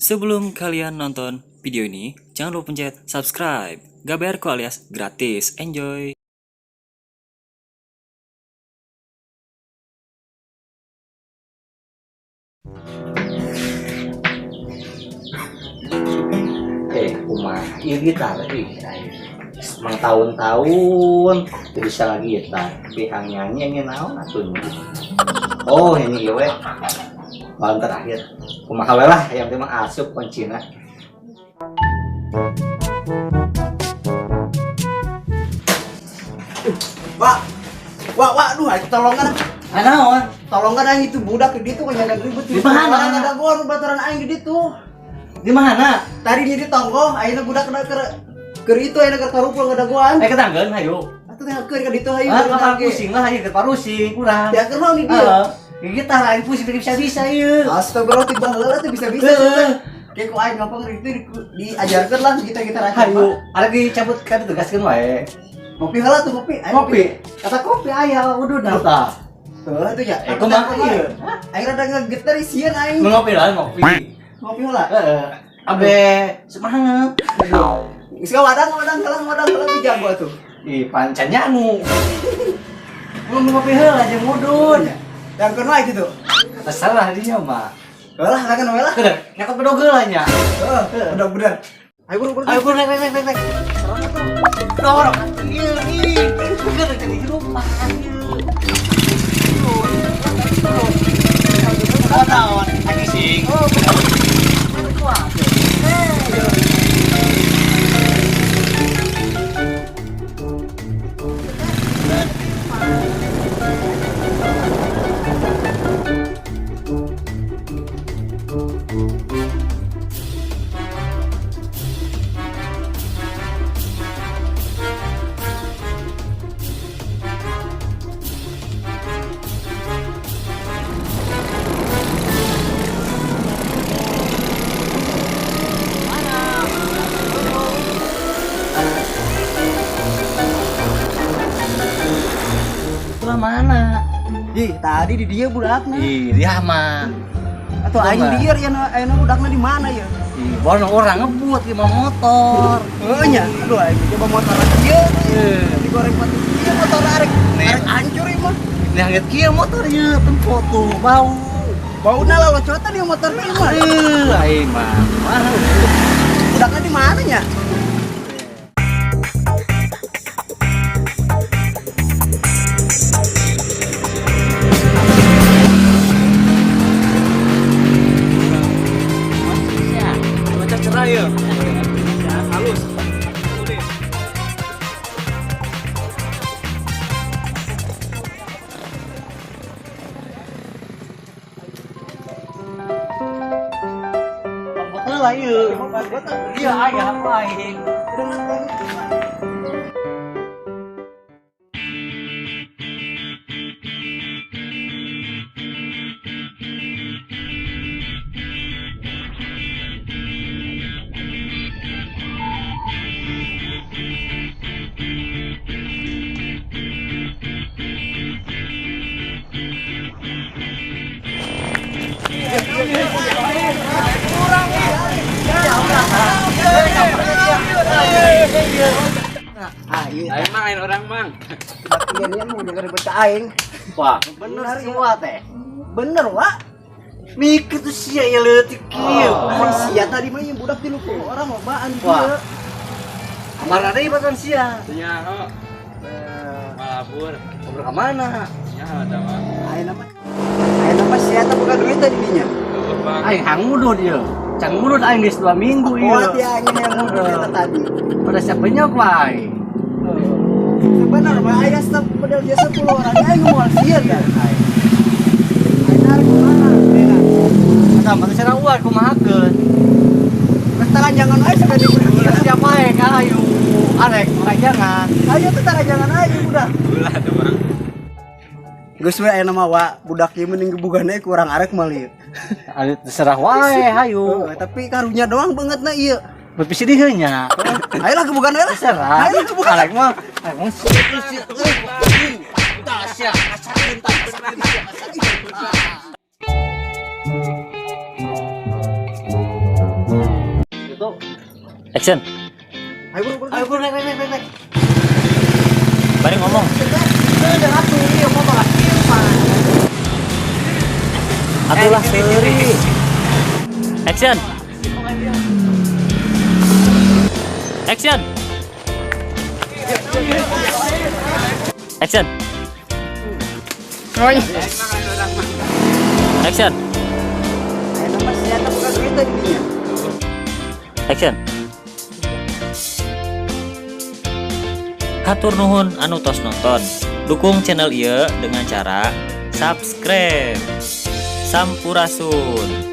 Sebelum kalian nonton video ini, jangan lupa pencet subscribe. Gak bayar kok alias gratis. Enjoy! Eh, kumaha ieu gitar ih aing. Mang tahun-tahun teu bisa lagi gitar. Pihang nyanyi nyanyi naon atuh nya. Oh, ini ieu we. Malam terakhir. Kumaha we lah, yang penting mah asup kuncina. Wak, wak, wak, aduh, aing tolongan. Ah, naon? Tolongan aing itu budak di ditu kan nyada ribut. Di mana? Orang ada gua baturan aing di ditu. Di mana? Tadi dia di tonggoh, ayeuna budak kena keur itu ayeuna keur karumpul ngadaguan. Eh, ketanggeun hayu. Atuh teh keur ka ditu hayu. Ah, kapan pusing lah hayu keur parusing kurang. Ya keur naon di dieu? Heeh. Gitar aing pusing teu bisa-bisa ieu. Astagfirullah tiba heula teh bisa-bisa. Heeh. Kayak ku aing gampang itu diajarkeun lah gitar-gitar aja. Hayu, ada dicabut ka ditugaskeun wae. Ngopi heula tuh ngopi. Aing Ngopi. Kata kopi aya ududna tah. Heula tuh ya. Eh, kumaha ieu? Aing rada ngegeter sieun aing. Ngopi lah, ngopi. Ngopi heula. Heeh. Abe semangat. Geus wadang wadang heula wadang heula jago atuh. Ih, pancan nyangu. Mun ngopi heula jeung mudun. Yang keun wae gitu. Terserah dia mah. Heula lah kan we lah. Keur nyakot bedog heula nya. Heeh, udah bener. Ayo buru buru. Ayo buru naik naik naik naik. Dorong ieu ih. Keur jadi hirupan ieu. Oh, naon? Lagi sing. Oh, Lah mana? Ih, tadi di dia budakna. Ih, dia mah. Atau aing lieur ya ayeuna budakna di mana ya? Ih, baru orang ngebut lima motor. Heuh nya. Aduh aing coba motor ieu. Digoreng pati ieu motor arek. Arek hancur ieu mah. Nah, nget kieu motor ieu tempo tuh bau. Bauna lalocotan ieu motorna ieu mah. Heuh, aing mah. Mana? Budakna di mana nya? Cerah ya. Halus. Heula ieu. Iya, aya aing. Ayo mang lain orang mang. Iya nih mau denger ribet aing. Wah, bener sih wah teh. Bener, Wak. Mikir tuh sia ya leutik kieu. Oh, sia tadi mah yang budak tilu puluh orang lobaan Wah. Amarna deui batuan sia. Nya ho. Malabur. Ngobrol ka mana? Nya eta mah. Ayeuna mah. Ayeuna mah sia teh boga duit tadi dinya. Aing hangudud ieu. Can ngudud aing geus 2 minggu ieu. Kuat ya aing yang ngudud eta tadi. Pada siapa nyok wae. Sebenarnya mah aya step model jasa 10 orang aing moal sieun kan. Aing narik kumaha? Eta mah cara uar kumahakeun. Geus taranjangan ae sakali budak. Siapa ae ka ayu? Arek taranjangan. Ayo tuh taranjangan ae budak. Ulah tuh mang. Geus we aya nama wa budak ieu mending gebugane kurang arek mah ieu. Ayo terserah wae hayu. Tapi karunya doang bangetna ieu. Berpisi di nya. Ayo lah gebugan we lah. Terserah. Ayo lah gebugan. Arek mah arek mah sia tah sia asakeun tah asakeun sia. Gitu. Action. Ayo buru buru. Ayo buru, naik naik naik naik. Bari ngomong. Udah atuh ieu motor lah kieu mah. Atuh lah seuri. Action. Action. Action. Action. Ayo nomor senjata bukan duit di dinya. Action. Hatur nuhun anu tos nonton. Dukung channel ieu dengan cara subscribe. Sampurasun.